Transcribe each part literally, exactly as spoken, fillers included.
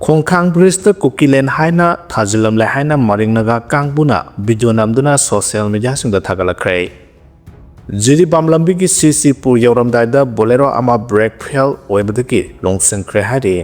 ꯄꯣꯡꯈꯥꯡ ꯕ꯭ꯔꯤꯖꯇ ꯀꯨꯀꯤꯂꯦꯟ ꯍꯥꯏꯅ ꯊꯥꯖꯤꯜꯂꯝꯂꯦ ꯍꯥꯏꯅ ꯃꯔꯤꯡ ꯅꯥꯒꯥ ꯀꯥꯡꯕꯨꯅ ꯚꯤꯗꯤꯑꯣ ꯅꯝꯗꯨꯅ ꯁꯣꯁꯤꯌꯦꯜ ꯃꯤꯗꯤꯌꯥꯁꯤꯡꯗ ꯊꯥꯒꯠꯂꯛꯈ꯭ꯔꯦ꯫ ꯖꯤꯔꯤꯕꯥꯝ ꯂꯝꯕꯤꯒꯤ ꯁꯤꯁꯤꯄꯨꯔ ꯌꯧꯔꯝꯗꯥꯏꯗ ꯕꯣꯂꯦꯔꯣ ꯑꯃ ꯕ꯭ꯔꯦꯛ ꯐꯦꯜ ꯑꯣꯏꯕꯗꯒꯤ ꯂꯣꯡꯁꯤꯟꯈ꯭ꯔꯦ ꯍꯥꯏꯔꯤ꯫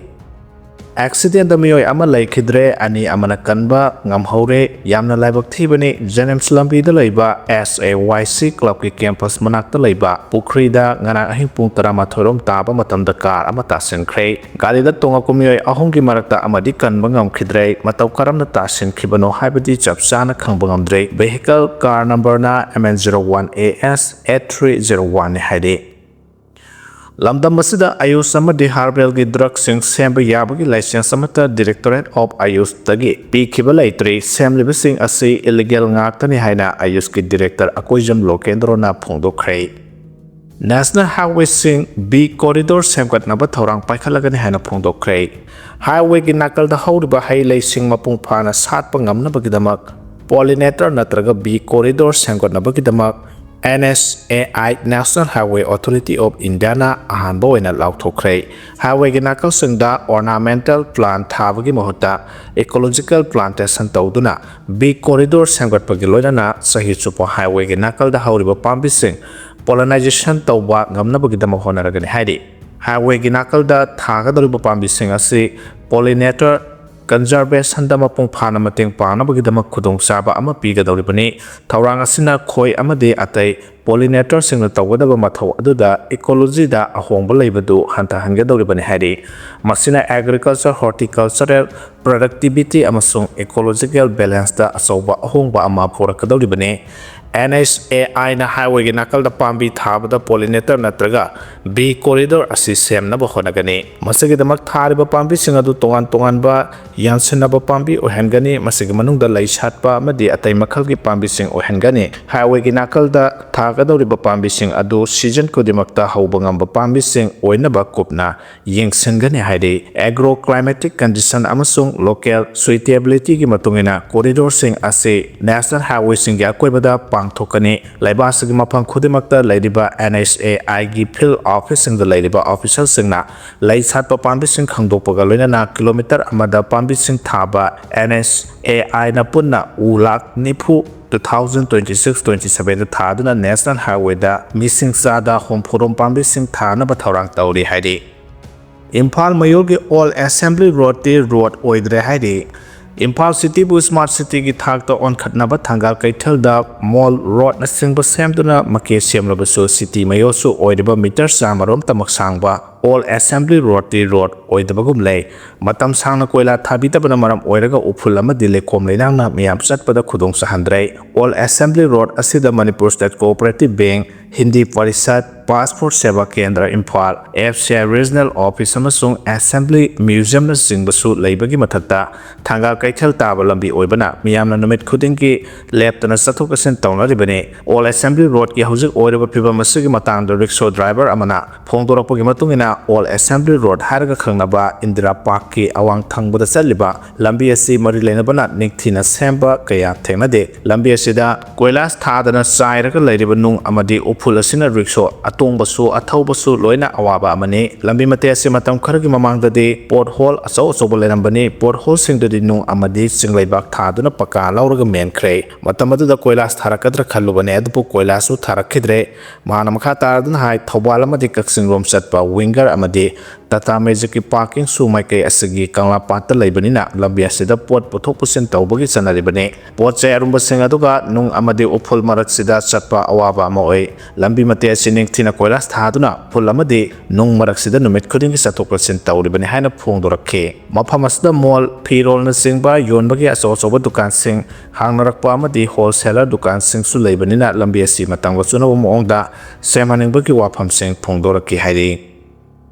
ꯑꯦꯛꯁꯤꯗꯦꯟꯗ ꯃꯤꯑꯣꯏ ꯑꯃ ꯂꯩꯈꯤꯗ꯭ꯔꯦ, ꯑꯅꯤ ꯑꯃꯅ ꯀꯟꯕ ꯉꯝꯍꯧꯔꯦ꯫ ꯌꯥꯝꯅ ꯂꯥꯏꯕꯛ ꯊꯤꯕꯅꯤ꯫ ꯖꯦꯅꯤꯝꯁ ꯂꯝꯕꯤꯗ ꯂꯩꯕ ꯑꯦꯁ ꯑꯦ ꯋꯥꯏ ꯁꯤ ꯀ꯭ꯂꯕꯀꯤ ꯀꯦꯝꯄꯁ ꯃꯅꯥꯛꯇ ꯂꯩꯕ ꯄꯨꯈ꯭ꯔꯤꯗ ꯉꯔꯥꯡ ꯑꯍꯤꯡ ꯄꯨꯡ ꯇꯔꯥꯃꯥꯊꯣꯏ ꯔꯣꯝ ꯇꯥꯕ ꯃꯇꯝꯗ ꯀꯥꯔ ꯑꯃ ꯇꯥꯁꯤꯟꯈ꯭ꯔꯦ꯫ ꯒꯥꯔꯤꯗ ꯇꯣꯡꯉꯛꯄ ꯃꯤꯑꯣꯏ ꯑꯍꯨꯝꯒꯤ ꯃꯔꯛꯇ ꯑꯃꯗꯤ ꯀꯟꯕ ꯉꯝꯈꯤꯗ꯭ꯔꯦ꯫ ꯃꯇꯧ ꯀꯔꯝꯅ ꯇꯥꯁꯤꯟꯈꯤꯕꯅꯣ ꯍꯥꯏꯕꯗꯤ ꯆꯞ ꯆꯥꯅ ꯈꯪꯕ ꯉꯝꯗ꯭ꯔꯦ꯫ ꯚꯦꯍꯤꯀꯜ ꯀꯥꯔ ꯅꯝꯕꯔꯅ M N zero one A S eight three zero ꯋꯥꯟꯅꯤ ꯍꯥꯏꯔꯤ꯫ ꯂꯝꯗꯝ ꯑꯁꯤꯗ ꯑꯌꯨꯁ ꯑꯃꯗꯤ ꯍꯥꯔꯕꯦꯜꯒꯤ ꯗ꯭ꯔꯒꯁꯤꯡ ꯁꯦꯝꯕ ꯌꯥꯕꯒꯤ ꯂꯥꯏꯁꯦꯟꯁ ꯑꯃꯠꯇ ꯗꯤꯔꯦꯛꯇꯣꯔꯦꯠ ꯑꯣꯐ ꯑꯌꯨꯁꯇꯒꯤ ꯄꯤꯈꯤꯕ ꯂꯩꯇ꯭ꯔꯤ꯫ ꯁꯦꯝꯂꯤꯕꯁꯤꯡ ꯑꯁꯤ ꯏꯂꯤꯒꯦꯜ ꯉꯥꯛꯇꯅꯤ ꯍꯥꯏꯅ ꯑꯌꯨꯁꯀꯤ ꯗꯤꯔꯦꯛꯇꯔ ꯑꯀꯣꯏꯖꯝ ꯂꯣꯀꯦꯟꯗ꯭ꯔꯣꯅ ꯐꯣꯡꯗꯣꯛꯈ꯭ꯔꯦ꯫ ꯅꯦꯁꯅꯦꯜ ꯍꯥꯏꯋꯦꯁꯤꯡ ꯕꯤ ꯀꯣꯔꯤꯗꯣꯔ ꯁꯦꯝꯒꯠꯅꯕ ꯊꯧꯔꯥꯡ ꯄꯥꯏꯈꯠꯂꯒꯅꯤ ꯍꯥꯏꯅ ꯐꯣꯡꯗꯣꯛꯈ꯭ꯔꯦ꯫ ꯍꯥꯏꯋꯦꯒꯤ ꯅꯥꯀꯜꯗ ꯍꯧꯔꯤꯕ ꯍꯩ ꯂꯩꯁꯤꯡ ꯃꯄꯨꯡ ꯐꯥꯅ ꯁꯥꯠꯄ ꯉꯝꯅꯕꯒꯤꯗꯃꯛ ꯄꯣꯂꯤꯅꯦꯇꯔ ꯅꯠꯇ꯭ꯔꯒ ꯕꯤ ꯀꯣꯔꯤꯗꯣꯔ ꯁꯦꯝꯒꯠꯅꯕꯒꯤꯗꯃꯛ N S A I, National Highway Authority of Indiaꯅ ꯑꯍꯥꯟꯕ ꯑꯣꯏꯅ ꯂꯥꯎꯊꯣꯛꯈ꯭ꯔꯦ꯫ ꯍꯥꯏꯋꯦꯒꯤ ꯅꯥꯀꯜꯁꯤꯡꯗ ornamental plant ꯊꯥꯕꯒꯤ ꯃꯍꯨꯠꯇ ecological plantation ꯇꯧꯗꯨꯅ ꯕꯤ ꯀꯣꯔꯤꯗꯣꯔ ꯁꯦꯝꯒꯠꯄꯒꯤ ꯂꯣꯏꯅꯅ ꯆꯍꯤ ꯆꯨꯞꯄ ꯍꯥꯏꯋꯦꯒꯤ ꯅꯥꯀꯜꯗ ꯍꯧꯔꯤꯕ ꯄꯥꯝꯕꯤꯁꯤꯡ pollination ꯇꯧꯕ ꯉꯝꯅꯕꯒꯤꯗꯃꯛ ꯍꯣꯠꯅꯔꯒꯅꯤ ꯍꯥꯏꯔꯤ꯫ ꯍꯥꯏꯋꯦꯒꯤ ꯅꯥꯀꯜꯗ ꯊꯥꯒꯗꯧꯔꯤꯕ ꯄꯥꯝꯕꯤꯁꯤꯡ ꯑꯁꯤ ꯄꯣꯂꯤꯅꯦꯇꯔ ꯀꯟꯖꯔꯕꯦꯁꯟꯗ ꯃꯄꯨꯡ ꯐꯥꯅ ꯃꯇꯦꯡ ꯄꯥꯡꯅꯕꯒꯤꯗꯃꯛ ꯈꯨꯗꯣꯡꯆꯥꯕ ꯑꯃ ꯄꯤꯒꯗꯧꯔꯤꯕꯅꯤ꯫ ꯊꯧꯔꯥꯡ ꯑꯁꯤꯅ ꯈꯣꯏ ꯑꯃꯗꯤ ꯑꯇꯩ ꯄꯣꯂꯤꯅꯦꯇꯔꯁꯤꯡꯅ ꯇꯧꯒꯗꯕ ꯃꯊꯧ ꯑꯗꯨꯗ ꯏꯀꯣꯂꯣꯖꯤꯗ ꯑꯍꯣꯡꯕ ꯂꯩꯕꯗꯨ ꯍꯟꯊꯍꯟꯒꯗꯧꯔꯤꯕꯅꯤ ꯍꯥꯏꯔꯤ꯫ ꯃꯁꯤꯅ ꯑꯦꯒ꯭ꯔꯤꯀꯜꯆꯔ, ꯍꯣꯔꯇꯤꯀꯜꯆꯔꯦꯜ ꯄ꯭ꯔꯗꯛꯇꯤꯕꯤꯇꯤ ꯑꯃꯁꯨꯡ ꯏꯀꯣꯂꯣꯖꯤꯀꯦꯜ ꯕꯦꯂꯦꯟꯁꯇ ꯑꯆꯧꯕ ꯑꯍꯣꯡꯕ ꯑꯃ ꯄꯨꯔꯛꯀꯗꯧꯔꯤꯕꯅꯤ꯫ ꯑꯦꯟ ꯑꯦꯁ ꯑꯦ ꯑꯥꯏꯅ ꯍꯥꯏꯋꯦꯒꯤ ꯅꯥꯀꯜꯗ ꯄꯥꯝꯕꯤ ꯊꯥꯕꯗ ꯄꯣꯂꯤꯅꯦꯇꯔ ꯅꯠꯇ꯭ꯔꯒ ꯕꯤ ꯀꯣꯔꯤꯗꯣꯔ ꯑꯁꯤ ꯁꯦꯝꯅꯕ ꯍꯣꯠꯅꯒꯅꯤ꯫ ꯃꯁꯤꯒꯤꯗꯃꯛ ꯊꯥꯔꯤꯕ ꯄꯥꯝꯕꯤꯁꯤꯡ ꯑꯗꯨ ꯇꯣꯉꯥꯟ ꯇꯣꯉꯥꯟꯕ ꯌꯥꯟꯁꯤꯟꯅꯕ ꯄꯥꯝꯕꯤ ꯑꯣꯏꯍꯟꯒꯅꯤ꯫ ꯃꯁꯤꯒꯤ ꯃꯅꯨꯡꯗ ꯂꯩ ꯁꯥꯠꯄ ꯑꯃꯗꯤ ꯑꯇꯩ ꯃꯈꯜꯒꯤ ꯄꯥꯝꯕꯤꯁꯤꯡ ꯑꯣꯏꯍꯟꯒꯅꯤ꯫ ꯍꯥꯏꯋꯦꯒꯤ ꯅꯥꯀꯜꯗ ꯊꯥꯒꯗꯧꯔꯤꯕ ꯄꯥꯝꯕꯤꯁꯤꯡ ꯑꯗꯨ ꯁꯤꯖꯟ ꯈꯨꯗꯤꯡꯃꯛꯇ ꯍꯧꯕ ꯉꯝꯕ ꯄꯥꯝꯕꯤꯁꯤꯡ ꯑꯣꯏꯅꯕ ꯀꯨꯞꯅ ꯌꯦꯡꯁꯤꯟꯒꯅꯤ ꯍꯥꯏꯔꯤ꯫ ꯑꯦꯒ꯭ꯔꯣ ꯀ꯭ꯂꯥꯏꯃꯦꯇꯤꯛ ꯀꯟꯗꯤꯁꯟ ꯑꯃꯁꯨꯡ ꯂꯣꯀꯦꯜ ꯁꯨꯏꯇꯦꯕꯤꯂꯤꯇꯤꯒꯤ ꯃꯇꯨꯡ ꯏꯟꯅ ꯀꯣꯔꯤꯗꯣꯔꯁꯤꯡ ꯑꯁꯤ ꯅꯦꯁꯅꯦꯜ ꯍꯥꯏꯋꯦꯁꯤꯡꯒꯤ ꯑꯀꯣꯏꯕꯗ ꯄꯥꯡ ꯄꯥꯡꯊꯣꯛꯀꯅꯤ꯫ ꯂꯩꯕꯥꯛ ꯑꯁꯤꯒꯤ ꯃꯐꯝ ꯈꯨꯗꯤꯡꯃꯛꯇ ꯂꯩꯔꯤꯕ N H A I ꯒꯤ field office ꯁꯤꯡꯗ ꯂꯩꯔꯤꯕ officer ꯁꯤꯡꯅ ꯂꯩ ꯁꯥꯠꯄ ꯄꯥꯝꯕꯤꯁꯤꯡ ꯈꯪꯗꯣꯛꯄꯒ ꯂꯣꯏꯅꯅ kilometre ꯑꯃꯗ ꯄꯥꯝꯕꯤꯁꯤꯡ ꯊꯥꯕ N H A I ꯅ ꯄꯨꯟꯅ ꯎ ꯂꯥꯈ ꯅꯤꯐꯨ two thousand twenty six twenty seven ꯗ ꯊꯥꯗꯨꯅ National Highway ꯗ ꯃꯤꯁꯤꯡ ꯆꯥꯗ ꯍꯨꯝꯐꯨꯔꯣꯝ ꯄꯥꯝꯕꯤꯁꯤꯡ ꯊꯥꯅꯕ ꯊꯧꯔꯥꯡ ꯇꯧꯔꯤ ꯍꯥꯏꯔꯤ꯫ ꯏꯝꯐꯥꯜ ꯃꯌꯣꯜꯒꯤ Old Assembly Road ꯇꯤ road ꯑꯣꯏꯗ꯭ꯔꯦ ꯍꯥꯏꯔꯤ꯫ ꯏꯝꯐꯥꯜ city ꯕꯨ smart city ꯒꯤ ꯊꯥꯛꯇ ꯑꯣꯟꯈꯠꯅꯕ ꯊꯪꯒꯥꯜ ꯀꯩꯊꯦꯜꯗ mall road ꯅꯆꯤꯡꯕ ꯁꯦꯝꯗꯨꯅ ꯃꯀꯦ ꯁꯦꯝꯂꯕꯁꯨ city ꯃꯌꯣꯜꯁꯨ ꯑꯣꯏꯔꯤꯕ metre ꯆꯥꯝꯃꯔꯣꯝꯇꯃꯛ ꯁꯥꯡꯕ Old Assembly Road ꯇꯤ road ꯑꯣꯏꯗꯕꯒꯨꯝ ꯂꯩ꯫ ꯃꯇꯝ ꯁꯥꯡꯅ ꯀꯣꯏꯂꯥ ꯊꯥꯕꯤꯗꯕꯅ ꯃꯔꯝ ꯑꯣꯏꯔꯒ ꯎꯐꯨꯜ ꯑꯃꯗꯤ ꯂꯩꯈꯣꯝ ꯂꯩꯅꯥꯡꯅ ꯃꯤꯌꯥꯝ ꯆꯠꯄꯗ ꯈꯨꯗꯣꯡ ꯆꯥꯍꯟꯗ꯭ꯔꯦ꯫ Old Assembly Road ꯑꯁꯤꯗ Manipur State Cooperative Bank, Hindi Parishat, Passport Seva Kendra Imphal, F C I Regional Office ꯑꯃꯁꯨꯡ Assembly Museum ꯅꯆꯤꯡꯕꯁꯨ ꯂꯩꯕꯒꯤ ꯃꯊꯛꯇ ꯊꯪꯒꯥꯜ ꯀꯩꯊꯦꯜ ꯇꯥꯕ ꯂꯝꯕꯤ ꯑꯣꯏꯕꯅ ꯃꯤꯌꯥꯝꯅ ꯅꯨꯃꯤꯠ ꯈꯨꯗꯤꯡꯒꯤ ꯂꯦꯞꯇꯅ ꯆꯠꯊꯣꯛ ꯆꯠꯁꯤꯟ ꯇꯧꯅꯔꯤꯕꯅꯤ꯫ Old Assembly Road ꯀꯤ ꯍꯧꯖꯤꯛ ꯑꯣꯏꯔꯤꯕ ꯐꯤꯕꯝ ꯑꯁꯤꯒꯤ ꯃꯇꯥꯡꯗ rickshaw driver ꯑꯃꯅ ꯐꯣꯡꯗꯣꯔꯛꯄꯒꯤ ꯃꯇꯨꯡ ꯏꯟꯅ, Old Assembly Road ꯍꯥꯏꯔꯒ ꯈꯪꯅꯕ ꯏꯟꯗꯤꯔꯥ ꯄꯥꯔꯛꯀꯤ ꯑꯋꯥꯡ ꯊꯪꯕꯗ ꯆꯠꯂꯤꯕ ꯂꯝꯕꯤ ꯑꯁꯤ ꯃꯔꯤ ꯂꯩꯅꯕꯅ ꯅꯤꯡꯊꯤꯅ ꯁꯦꯝꯕ ꯀꯌꯥ ꯊꯦꯡꯅꯗꯦ꯫ ꯂꯝꯕꯤ ꯑꯁꯤꯗ ꯀꯣꯏꯂꯥꯁ ꯊꯥꯗꯅ ꯆꯥꯏꯔꯒ ꯂꯩꯔꯤꯕ ꯅꯨꯡ ꯑꯃꯗꯤ ꯎꯐꯨꯜ ꯑꯁꯤꯅ rickshaw ꯑꯇꯣꯡꯕꯁꯨ ꯑꯊꯧꯕꯁꯨ ꯂꯣꯏꯅ ꯑꯋꯥꯕ ꯑꯃꯅꯤ꯫ ꯂꯝꯕꯤ ꯃꯇꯦꯛ ꯑꯁꯤ ꯃꯇꯝ ꯈꯔꯒꯤ ꯃꯃꯥꯡꯗꯗꯤ pothole ꯑꯆꯧ ꯑꯆꯧꯕ ꯂꯩꯔꯝꯕꯅꯤ꯫ Potholeꯁꯤꯡꯗꯨꯗꯤ ꯅꯨꯡ ꯑꯃꯗꯤ ꯆꯤꯡ ꯂꯩꯕꯥꯛ ꯊꯥꯗꯨꯅ ꯄꯀꯥ ꯂꯧꯔꯒ ꯃꯦꯟꯈ꯭ꯔꯦ꯫ ꯃꯇꯝ ꯑꯗꯨꯗ ꯀꯣꯏꯂꯥꯁ ꯊꯥꯔꯛꯀꯗ꯭ꯔꯥ ꯈꯜꯂꯨꯕꯅꯦ, ꯑꯗꯨꯕꯨ ꯀꯣꯏꯂꯥꯁꯁꯨ ꯊꯥꯔꯛꯈꯤꯗ꯭ꯔꯦ꯫ ꯃꯍꯥꯛꯅ ꯃꯈꯥ ꯇꯥꯔꯗꯨꯅ ꯍꯥꯏ, ꯊꯧꯕꯥꯜ ꯑꯃꯗꯤ ꯀꯛꯆꯤꯡꯔꯣꯝ ꯆꯠꯄ winger ꯑꯃꯗꯤ Tata Magicꯀꯤ parkingꯁꯨ ꯃꯥꯏꯀꯩ ꯑꯁꯤꯒꯤ ꯀꯪꯂꯥꯄꯥꯠꯇ ꯂꯩꯕꯅꯤꯅ ꯂꯝꯕꯤ ꯑꯁꯤꯗ ꯄꯣꯠ ꯄꯨꯊꯣꯛ ꯄꯨꯁꯤꯟ ꯇꯧꯕꯒꯤ ꯆꯠꯅꯔꯤꯕꯅꯤ꯫ ꯄꯣꯠ ꯆꯩ ꯑꯔꯨꯝꯕꯁꯤꯡ ꯑꯗꯨꯒ ꯅꯨꯡ ꯑꯃꯗꯤ ꯎꯐꯨꯜ ꯃꯔꯛꯁꯤꯗ ꯆꯠꯄ ꯑꯋꯥꯕ ꯑꯃ ꯑꯣꯏ꯫ ꯂꯝꯕꯤ ꯃꯇꯦꯛ ꯑꯁꯤ ꯅꯤꯡꯊꯤꯅ ꯀꯣꯏꯂꯥꯁ ꯊꯥꯗꯨꯅ ꯎꯐꯨꯜ ꯑꯃꯗꯤ ꯅꯨꯡ ꯃꯔꯛꯁꯤꯗ ꯅꯨꯃꯤꯠ ꯈꯨꯗꯤꯡꯒꯤ ꯆꯠꯊꯣꯛ ꯆꯠꯁꯤꯟ ꯇꯧꯔꯤꯕꯅꯤ ꯍꯥꯏꯅ ꯐꯣꯡꯗꯣꯔꯛꯈꯤ꯫ ꯃꯐꯝ ꯑꯁꯤꯗ mall, ꯐꯤꯔꯣꯜꯅꯆꯤꯡꯕ ꯌꯣꯟꯕꯒꯤ ꯑꯆꯧ ꯑꯆꯧꯕ ꯗꯨꯀꯥꯟꯁꯤꯡ ꯍꯥꯡꯅꯔꯛꯄ ꯑꯃꯗꯤ wholesaler ꯗꯨꯀꯥꯟꯁꯤꯡꯁꯨ ꯂꯩꯕꯅꯤꯅ ꯂꯝꯕꯤ ꯑꯁꯤ ꯃꯇꯝꯒ ꯆꯨꯅꯕ ꯃꯑꯣꯡꯗ ꯁꯦꯝꯍꯟꯅꯤꯡꯕꯒꯤ ꯋꯥꯐꯝꯁꯤꯡ ꯐꯣꯡꯗꯣꯔꯛꯈꯤ ꯍꯥꯏꯔꯤ꯫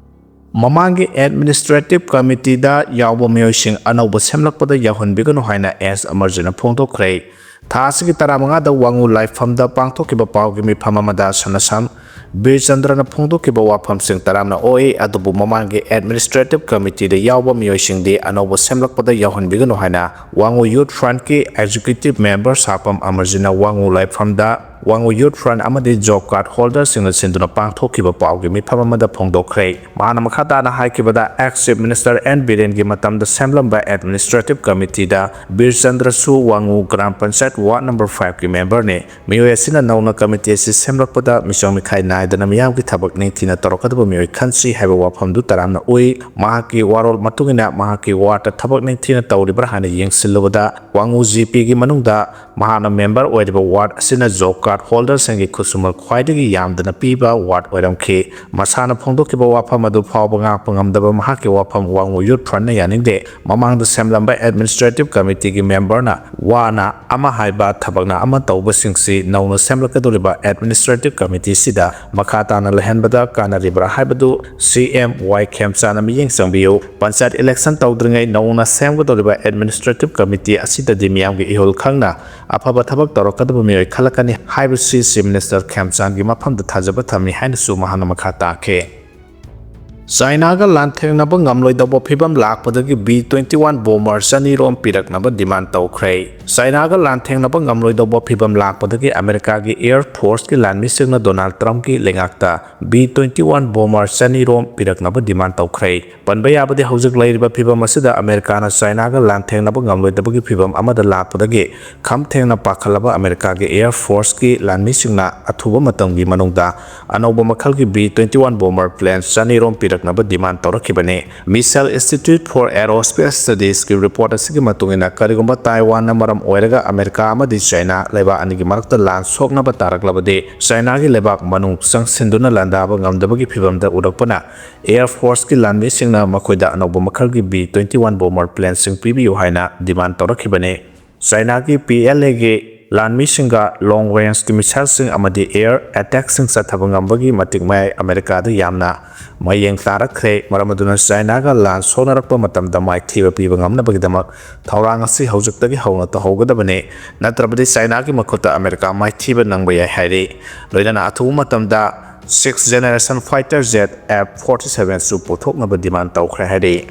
ꯃꯃꯥꯡꯒꯤ Administrative Committeeꯗ ꯌꯥꯎꯕ ꯃꯤꯑꯣꯏꯁꯤꯡ ꯑꯅꯧꯕ ꯁꯦꯝꯂꯛꯄꯗ ꯌꯥꯎꯍꯟꯕꯤꯒꯅꯨ ꯍꯥꯏꯅ S ꯑꯃꯔꯖꯤꯠꯅ ꯐꯣꯡꯗꯣꯛꯈ꯭ꯔꯦ꯫ ꯊꯥ ꯑꯁꯤꯒꯤ ꯇꯔꯥꯃꯉꯥꯗ ꯋꯥꯉꯨ ꯂꯥꯏꯐꯝꯗ ꯄꯥꯡꯊꯣꯛꯈꯤꯕ ꯄꯥꯎꯒꯤ ꯃꯤꯐꯝ ꯑꯃꯗ ꯁꯅꯥꯁꯝ ꯕꯤꯔꯆꯟꯗ꯭ꯔꯅ ꯐꯣꯡꯗꯣꯛꯈꯤꯕ ꯋꯥꯐꯝꯁꯤꯡ ꯇꯔꯥꯝꯅ ꯑꯣꯏ, ꯑꯗꯨꯕꯨ ꯃꯃꯥꯡꯒꯤ Administrative Committeeꯗ ꯌꯥꯎꯕ ꯃꯤꯑꯣꯏꯁꯤꯡꯗꯤ ꯑꯅꯧꯕ ꯁꯦꯝꯂꯛꯄꯗ ꯌꯥꯎꯍꯟꯕꯤꯒꯅꯨ ꯍꯥꯏꯅ ꯋꯥꯉꯨ Youth Frontꯀꯤ Executive Member ꯁꯥꯄꯝ ꯑꯃꯔꯖꯤꯠꯅ ꯋꯥꯉꯨ ꯂꯥꯏꯐꯝꯗ ꯋꯥꯉꯨ Youth Front ꯑꯃꯗꯤ Job Card Holderꯁꯤꯡꯅ ꯁꯤꯟꯗꯨꯅ ꯄꯥꯡꯊꯣꯛꯈꯤꯕ ꯄꯥꯎꯒꯤ ꯃꯤꯐꯝ ꯑꯃꯗ ꯐꯣꯡꯗꯣꯛꯈ꯭ꯔꯦ꯫ ꯃꯍꯥꯛꯅ ꯃꯈꯥ ꯇꯥꯅ ꯍꯥꯏꯈꯤꯕꯗ, Ex Chief Minister ꯑꯦꯟ ꯕꯤꯔꯦꯟꯒꯤ ꯃꯇꯝꯗ ꯁꯦꯝꯂꯝꯕ Administrative Committeeꯗ ꯕꯤꯔꯆꯟꯗ꯭ꯔꯁꯨ ꯋꯥꯉꯨ Gram Panchayat Ward number fiveꯀꯤ memberꯅꯤ꯫ ꯃꯤꯑꯣꯏ ꯑꯁꯤꯅ ꯅꯧꯅ committee ꯑꯁꯤ ꯁꯦꯝꯂꯛꯄꯗ ꯃꯤꯆꯪ ꯃꯤꯈꯥꯏ ꯅꯥꯏꯗꯅ ꯃꯤꯌꯥꯝꯒꯤ ꯊꯕꯛ ꯅꯤꯡꯊꯤꯅ ꯇꯧꯔꯛꯀꯗꯕ ꯃꯤꯑꯣꯏ ꯈꯟꯁꯤ ꯍꯥꯏꯕ ꯋꯥꯐꯝꯗꯨ ꯇꯔꯥꯝꯅ ꯎꯏ꯫ ꯃꯍꯥꯛꯀꯤ ꯋꯥꯔꯣꯜ ꯃꯇꯨꯡ ꯏꯟꯅ ꯃꯍꯥꯛꯀꯤ wardꯇ ꯊꯕꯛ ꯅꯤꯡꯊꯤꯅ ꯇꯧꯔꯤꯕ꯭ꯔꯥ ꯍꯥꯏꯅ ꯌꯦꯡꯁꯤꯜꯂꯨꯕꯗ ꯋꯥꯉꯨ GPꯒꯤ ꯃꯅꯨꯡꯗ ꯃꯍꯥꯛꯅ member ꯑꯣꯏꯔꯤꯕ ward ꯑꯁꯤꯅ Job Card Holderꯁꯤꯡꯒꯤ ꯈꯨꯠꯁꯨꯃꯟ ꯈ꯭ꯋꯥꯏꯗꯒꯤ ꯌꯥꯝꯗꯅ ꯄꯤꯕ ward ꯑꯣꯏꯔꯝꯈꯤ꯫ ꯃꯁꯥꯅ ꯐꯣꯡꯗꯣꯛꯈꯤꯕ ꯋꯥꯐꯝ ꯑꯗꯨ ꯐꯥꯎꯕ ꯉꯥꯛꯄ ꯉꯝꯗꯕ ꯃꯍꯥꯛꯀꯤ ꯋꯥꯐꯝ ꯋꯥꯉꯨ Youth Frontꯅ ꯌꯥꯅꯤꯡꯗꯦ꯫ ꯃꯃꯥꯡꯗ ꯁꯦꯝꯂꯝꯕ Administrative Committeeꯒꯤ memberꯅ ꯋꯥꯅ ꯑꯃ ꯍꯥꯏꯕ ꯊꯕꯛꯅ ꯑꯃ ꯇꯧꯕꯁꯤꯡꯁꯤ ꯅꯧꯅ ꯁꯦꯝꯂꯛꯀꯗꯧꯔꯤꯕ Administrative Committeeꯁꯤꯗ ꯃꯈꯥ ꯇꯥꯅ ꯂꯩꯍꯟꯕꯗ ꯀꯥꯟꯅꯔꯤꯕ꯭ꯔꯥ ꯍꯥꯏꯕꯗꯨ ꯁꯤ ꯑꯦꯝ ꯋꯥꯏ ꯈꯦꯝꯆꯥꯟꯅ ꯃꯤꯠꯌꯦꯡ ꯆꯪꯕꯤꯌꯨ꯫ Panchayat election ꯇꯧꯗ꯭ꯔꯤꯉꯩ ꯅꯧꯅ ꯁꯦꯝꯒꯗꯧꯔꯤꯕ Administrative Committee ꯑꯁꯤꯗꯗꯤ ꯃꯤꯌꯥꯝꯒꯤ ꯏꯍꯨꯜ ꯈꯪꯅ ꯑꯐꯕ ꯊꯕꯛ ꯇꯧꯔꯛꯀꯗꯕ ꯃꯤꯑꯣꯏ ꯈꯜꯂꯛꯀꯅꯤ ꯍꯥꯏꯕꯁꯤ Chief Minister ꯈꯦꯝꯆꯥꯟꯒꯤ ꯃꯐꯝꯗ ꯊꯥꯖꯕ ꯊꯝꯃꯤ ꯍꯥꯏꯅꯁꯨ ꯃꯍꯥꯛꯅ ꯃꯈꯥ ꯇꯥꯈꯤ꯫ ꯆꯥꯏꯅꯥꯒ ꯂꯥꯟꯊꯦꯡꯅꯕ ꯉꯝꯂꯣꯏꯗꯧꯕ ꯐꯤꯕꯝ ꯂꯥꯛꯄꯗꯒꯤ B twenty one bomber ꯆꯅꯤꯔꯣꯝ ꯄꯤꯔꯛꯅꯕ demand ꯇꯧꯈ꯭ꯔꯦ꯫ ꯆꯥꯏꯅꯥꯒ ꯂꯥꯟꯊꯦꯡꯅꯕ ꯉꯝꯂꯣꯏꯗꯧꯕ ꯐꯤꯕꯝ ꯂꯥꯛꯄꯗꯒꯤ ꯑꯃꯦꯔꯤꯀꯥꯒꯤ Air Forceꯀꯤ ꯂꯥꯟꯃꯤꯁꯤꯡꯅ Donald Trumpꯀꯤ ꯂꯩꯉꯥꯛꯇ B twenty one bomber ꯆꯅꯤꯔꯣꯝ ꯄꯤꯔꯛꯅꯕ demand ꯇꯧꯈ꯭ꯔꯦ꯫ ꯄꯟꯕ ꯌꯥꯕꯗꯤ ꯍꯧꯖꯤꯛ ꯂꯩꯔꯤꯕ ꯐꯤꯕꯝ ꯑꯁꯤꯗ ꯑꯃꯦꯔꯤꯀꯥꯅ ꯆꯥꯏꯅꯥꯒ ꯂꯥꯟꯊꯦꯡꯅꯕ ꯉꯝꯂꯣꯏꯗꯕꯒꯤ ꯐꯤꯕꯝ ꯑꯃꯗ ꯂꯥꯛꯄꯗꯒꯤ ꯈꯝ ꯊꯦꯡꯅ ꯄꯥꯈꯠꯂꯕ ꯑꯃꯦꯔꯤꯀꯥꯒꯤ Air Forceꯀꯤ ꯂꯥꯟꯃꯤꯁꯤꯡꯅ ꯑꯊꯨꯕ ꯃꯇꯝꯒꯤ ꯃꯅꯨꯡꯗ ꯑꯅꯧꯕ ꯃꯈꯜꯒꯤ B twenty one bomber plane ꯆꯅꯤꯔꯣꯝ ꯄꯤꯔꯛꯅꯕ demand ꯇꯧꯔꯛꯈꯤꯕꯅꯤ꯫ Missile Institute for Aerospace Studiesꯀꯤ report ꯑꯁꯤꯒꯤ ꯃꯇꯨꯡ ꯏꯟꯅ, ꯀꯔꯤꯒꯨꯝꯕ ꯇꯥꯏꯋꯥꯟꯅ ꯃꯔꯝ ꯑꯣꯏꯔꯒ ꯑꯃꯦꯔꯤꯀꯥ ꯑꯃꯗꯤ ꯆꯥꯏꯅꯥ ꯂꯩꯕꯥꯛ ꯑꯅꯤꯒꯤ ꯃꯔꯛꯇ ꯂꯥꯟ ꯁꯣꯛꯅꯕ ꯇꯥꯔꯛꯂꯕꯗꯤ, ꯆꯥꯏꯅꯥꯒꯤ ꯂꯩꯕꯥꯛ ꯃꯅꯨꯡ ꯆꯪꯁꯤꯟꯗꯨꯅ ꯂꯥꯟꯗꯥꯕ ꯉꯝꯗꯕꯒꯤ ꯐꯤꯕꯝꯗ ꯎꯔꯛꯄꯅ, Air Forceꯀꯤ ꯂꯥꯟꯃꯤꯁꯤꯡꯅ ꯃꯈꯣꯏꯗ ꯑꯅꯧꯕ ꯃꯈꯜꯒꯤ B twenty one bomber planeꯁꯤꯡ ꯄꯤꯕꯤꯌꯨ ꯍꯥꯏꯅ demand ꯇꯧꯔꯛꯈꯤꯕꯅꯤ꯫ ꯆꯥꯏꯅꯥꯒꯤ PLAꯒꯤ ꯂꯥꯟꯃꯤꯁꯤꯡꯒ long rangeꯀꯤ missileꯁꯤꯡ ꯑꯃꯗꯤ air attackꯁꯤꯡ ꯆꯠꯊꯕ ꯉꯝꯕꯒꯤ ꯃꯇꯤꯛ ꯃꯌꯥꯏ ꯑꯃꯦꯔꯤꯀꯥꯗ ꯌꯥꯝꯅ ꯃꯌꯦꯡ ꯇꯥꯔꯛꯈ꯭ꯔꯦ꯫ ꯃꯔꯝ ꯑꯗꯨꯅ ꯆꯥꯏꯅꯥꯒ ꯂꯥꯟ ꯁꯣꯛꯅꯔꯛꯄ ꯃꯇꯝꯗ ꯃꯥꯏꯊꯤꯕ ꯄꯤꯕ ꯉꯝꯅꯕꯒꯤꯗꯃꯛ ꯊꯧꯔꯥꯡ ꯑꯁꯤ ꯍꯧꯖꯤꯛꯇꯒꯤ ꯍꯧꯅ ꯇꯧꯍꯧꯒꯗꯕꯅꯤ꯫ ꯅꯠꯇ꯭ꯔꯕꯗꯤ ꯆꯥꯏꯅꯥꯒꯤ ꯃꯈꯨꯠꯇ ꯑꯃꯦꯔꯤꯀꯥ ꯃꯥꯏꯊꯤꯕ ꯅꯪꯕ ꯌꯥꯏ ꯍꯥꯏꯔꯤ꯫ ꯂꯣꯏꯅꯅ ꯑꯊꯨꯕ ꯃꯇꯝꯗ sixth generation fighter jet F forty seven ꯁꯨ ꯄꯨꯊꯣꯛꯅꯕ demand ꯇꯧꯈ꯭ꯔꯦ ꯍꯥꯏꯔꯤ꯫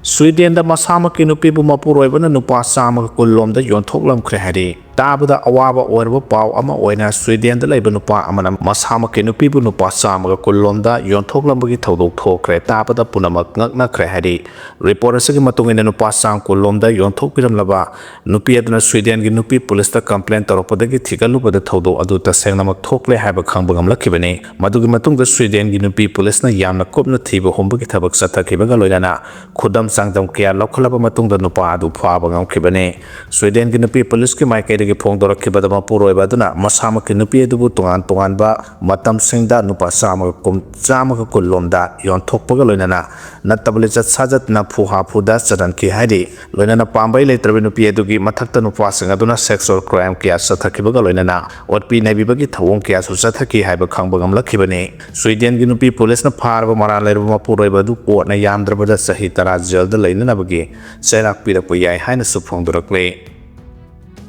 ꯁ꯭ꯋꯤꯗꯦꯟꯗ ꯃꯁꯥꯃꯛꯀꯤ ꯅꯨꯄꯤꯕꯨ ꯃꯄꯨꯔꯣꯏꯕꯅ ꯅꯨꯄꯥ ꯆꯥꯝꯃꯒ ꯀꯨꯟ ꯂꯣꯝꯗ ꯌꯣꯟꯊꯣꯛꯂꯝꯈ꯭ꯔꯦ ꯍꯥꯏꯔꯤ꯫ ꯇꯥꯕꯗ ꯑꯋꯥꯕ ꯑꯣꯏꯔꯕ ꯄꯥꯎ ꯑꯃ ꯑꯣꯏꯅ ꯁ꯭ꯋꯤꯗꯦꯟꯗ ꯂꯩꯕ ꯅꯨꯄꯥ ꯑꯃꯅ ꯃꯁꯥꯃꯛꯀꯤ ꯅꯨꯄꯤꯕꯨ ꯅꯨꯄꯥ ꯆꯥꯝꯃꯒ ꯀꯨꯟ ꯂꯣꯝꯗ ꯌꯣꯟꯊꯣꯛꯂꯝꯕꯒꯤ ꯊꯧꯗꯣꯛ ꯊꯣꯛꯈ꯭ꯔꯦ꯫ ꯇꯥꯕꯗ ꯄꯨꯝꯅꯃꯛ ꯉꯛꯅꯈ꯭ꯔꯦ ꯍꯥꯏꯔꯤ꯫ Report ꯑꯁꯤꯒꯤ ꯃꯇꯨꯡ ꯏꯟꯅ ꯅꯨꯄꯥ ꯆꯥꯝ ꯀꯨꯟ ꯂꯣꯝꯗ ꯌꯣꯟꯊꯣꯛꯄꯤꯔꯝꯂꯕ ꯅꯨꯄꯤ ꯑꯗꯨꯅ ꯁ꯭ꯋꯤꯗꯦꯟꯒꯤ ꯅꯨꯄꯤ ꯄꯨꯂꯤꯁꯇ complain ꯇꯧꯔꯛꯄꯗꯒꯤ ꯊꯤꯒꯠꯂꯨꯕꯗ ꯊꯧꯗꯣꯛ ꯑꯗꯨ ꯇꯁꯦꯡꯅꯃꯛ ꯊꯣꯛꯂꯦ ꯍꯥꯏꯕ ꯈꯪꯕ ꯉꯝꯂꯛꯈꯤꯕꯅꯤ꯫ ꯃꯗꯨꯒꯤ ꯃꯇꯨꯡꯗ ꯁ꯭ꯋꯤꯗꯦꯟꯒꯤ ꯅꯨꯄꯤ ꯄꯨꯂꯤꯁꯅ ꯌꯥꯝꯅ ꯀꯨꯞꯅ ꯊꯤꯕ ꯍꯨꯝꯕꯒꯤ ꯊꯕꯛ ꯆꯠꯊꯈꯤꯕꯒ ꯂꯣꯏꯅꯅ ꯈꯨꯗꯝ ꯆꯥꯡꯗꯝ ꯀꯌꯥ ꯂꯧꯈꯠꯂꯕ ꯃꯇꯨꯡꯗ ꯅꯨꯄꯥ ꯑꯗꯨ ꯐꯥꯕ ꯉꯝꯈꯤꯕꯅꯤ꯫ ꯁ꯭ꯋꯤꯗꯦꯟꯒꯤ ꯅꯨꯄꯤ ꯄꯨꯂꯤꯁꯀꯤ ꯃꯥꯏꯀꯩꯗꯒꯤ ꯐꯣꯡꯗꯣꯔꯛꯈꯤꯕꯗ ꯃꯄꯨꯔꯣꯏꯕ ꯑꯗꯨꯅ ꯃꯁꯥꯃꯛꯀꯤ ꯅꯨꯄꯤ ꯑꯗꯨꯕꯨ ꯇꯣꯉꯥꯟ ꯇꯣꯉꯥꯟꯕ ꯃꯇꯝꯁꯤꯡꯗ ꯅꯨꯄꯥ ꯆꯥꯝꯃꯒ ꯀꯨꯟ, ꯆꯥꯝꯃꯒ ꯀꯨꯟ ꯂꯣꯝꯗ ꯌꯣꯟꯊꯣꯛꯄꯒ ꯂꯣꯏꯅꯅ ꯅꯠꯇꯕ ꯂꯤꯆꯠ ꯁꯥꯖꯠꯅ ꯐꯨꯍꯥ ꯐꯨꯗ ꯆꯠꯍꯟꯈꯤ ꯍꯥꯏꯔꯤ꯫ ꯂꯣꯏꯅꯅ ꯄꯥꯝꯕꯩ ꯂꯩꯇ꯭ꯔꯕ ꯅꯨꯄꯤ ꯑꯗꯨꯒꯤ ꯃꯊꯛꯇ ꯅꯨꯄꯥꯁꯤꯡ ꯑꯗꯨꯅ sexual crime ꯀꯌꯥ ꯆꯠꯊꯈꯤꯕꯒ ꯂꯣꯏꯅꯅ ꯑꯣꯠꯄꯤ ꯅꯩꯕꯤꯕꯒꯤ ꯊꯧꯑꯣꯡ ꯀꯌꯥꯁꯨ ꯆꯠꯊꯈꯤ ꯍꯥꯏꯕ ꯈꯪꯕ ꯉꯝꯂꯛꯈꯤꯕꯅꯤ꯫ ꯁ꯭ꯋꯤꯗꯦꯟꯒꯤ ꯅꯨꯄꯤ ꯄꯨꯂꯤꯁꯅ ꯐꯥꯔꯕ ꯃꯔꯥꯜ ꯂꯩꯔꯕ ꯃꯄꯨꯔꯣꯏꯕ ꯑꯗꯨ ꯀꯣꯔꯠꯅ ꯌꯥꯝꯗ꯭ꯔꯕꯗ ꯆꯍꯤ ꯇꯔꯥ ꯖꯦꯜꯗ ꯂꯩꯅꯅꯕꯒꯤ ꯆꯩꯔꯥꯛ ꯄꯤꯔꯛꯄ ꯌꯥꯏ ꯍꯥꯏꯅꯁꯨ ꯐꯣꯡꯗꯣꯔꯛꯂꯤ꯫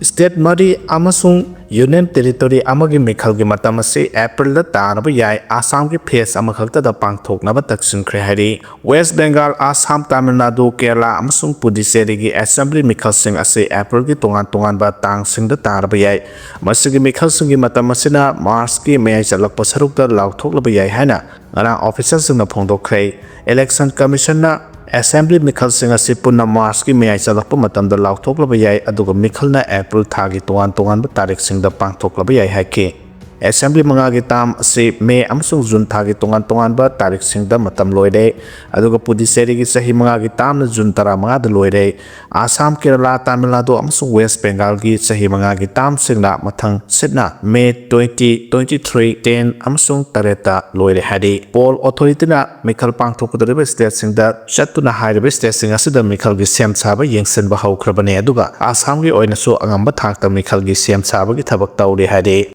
State ꯃꯔꯤ ꯑꯃꯁꯨꯡ Union Territory ꯑꯃꯒꯤ ꯃꯤꯈꯜꯒꯤ ꯃꯇꯝ ꯑꯁꯤ April ꯗ ꯇꯥꯔꯕ ꯌꯥꯏ꯫ ꯑꯁꯥꯝꯒꯤ phase ꯑꯃꯈꯛꯇꯗ ꯄꯥꯡꯊꯣꯛꯅꯕ ꯇꯛꯁꯤꯟꯈ꯭ꯔꯦ ꯍꯥꯏꯔꯤ꯫ West Bengal, ꯑꯁꯥꯝ, ꯇꯥꯃꯤꯜ ꯅꯥꯗꯨ, ꯀꯦꯔꯂꯥ ꯑꯃꯁꯨꯡ ꯄꯨꯗꯨꯆꯦꯔꯤꯒꯤ assembly ꯃꯤꯈꯜꯁꯤꯡ ꯑꯁꯤ April ꯒꯤ ꯇꯣꯉꯥꯟ ꯇꯣꯉꯥꯟꯕ ꯇꯥꯡꯁꯤꯡꯗ ꯇꯥꯔꯕ ꯌꯥꯏ꯫ ꯃꯁꯤꯒꯤ ꯃꯤꯈꯜꯁꯤꯡꯒꯤ ꯃꯇꯝ ꯑꯁꯤꯅ March ꯀꯤ ꯃꯌꯥꯏ ꯆꯜꯂꯛꯄ ꯁꯔꯨꯛꯇ ꯂꯥꯎꯊꯣꯛꯂꯕ ꯌꯥꯏ ꯍꯥꯏꯅ ꯉꯔꯥꯡ official ꯁꯤꯡꯅ ꯐꯣꯡꯗꯣꯛꯈ꯭ꯔꯦ꯫ Election Commission ꯅ assembly ꯃꯤꯈꯜꯁꯤꯡ ꯑꯁꯤ ꯄꯨꯟꯅ March ꯀꯤ ꯃꯌꯥꯏ ꯆꯜꯂꯛꯄ ꯃꯇꯝꯗ ꯂꯥꯎꯊꯣꯛꯂꯕ ꯌꯥꯏ, ꯑꯗꯨꯒ ꯃꯤꯈꯜꯅ April ꯊꯥꯒꯤ ꯇꯣꯉꯥꯟ ꯇꯣꯉꯥꯟꯕ ꯇꯥꯔꯤꯛꯁꯤꯡꯗ ꯄꯥꯡꯊꯣꯛꯂꯕ ꯌꯥꯏ ꯍꯥꯏꯈꯤ꯫ Assembly ꯃꯉꯥꯒꯤ term ꯑꯁꯤ May ꯑꯃꯁꯨꯡ June ꯊꯥꯒꯤ ꯇꯣꯉꯥꯟ ꯇꯣꯉꯥꯟꯕ ꯇꯥꯔꯤꯛꯁꯤꯡꯗ ꯃꯇꯝ ꯂꯣꯏꯔꯦ, ꯑꯗꯨꯒ ꯄꯨꯗꯨꯆꯦꯔꯤꯒꯤ ꯆꯍꯤ ꯃꯉꯥꯒꯤ term ꯅ June ꯇꯔꯥꯃꯉꯥꯗ ꯂꯣꯏꯔꯦ꯫ ꯑꯁꯥꯝ, ꯀꯦꯔꯂꯥ, ꯇꯥꯃꯤꯜ ꯅꯥꯗꯨ ꯑꯃꯁꯨꯡ West Bengal ꯒꯤ ꯆꯍꯤ ꯃꯉꯥꯒꯤ term ꯁꯤꯡꯅ ꯃꯊꯪ ꯁꯤꯠꯅ May twenty, twenty-three, ten ꯑꯃꯁꯨꯡ ꯇꯔꯦꯠꯇ ꯂꯣꯏꯔꯦ ꯍꯥꯏꯔꯤ꯫ Poll Authority ꯅ ꯃꯤꯈꯜ ꯄꯥꯡꯊꯣꯛꯀꯗꯧꯔꯤꯕ state ꯁꯤꯡꯗ ꯆꯠꯇꯨꯅ ꯍꯥꯏꯔꯤꯕ state ꯁꯤꯡ ꯑꯁꯤꯗ ꯃꯤꯈꯜꯒꯤ ꯁꯦꯝ ꯁꯥꯕ ꯌꯦꯡꯁꯤꯟꯕ ꯍꯧꯈ꯭ꯔꯕꯅꯤ, ꯑꯗꯨꯒ ꯑꯁꯥꯝꯒꯤ ꯑꯣꯏꯅꯁꯨ ꯑꯉꯝꯕ ꯊꯥꯛꯇ ꯃꯤꯈꯜꯒꯤ ꯁꯦꯝ ꯁꯥꯕꯒꯤ ꯊꯕꯛ ꯇꯧꯔꯤ ꯍꯥꯏꯔꯤ꯫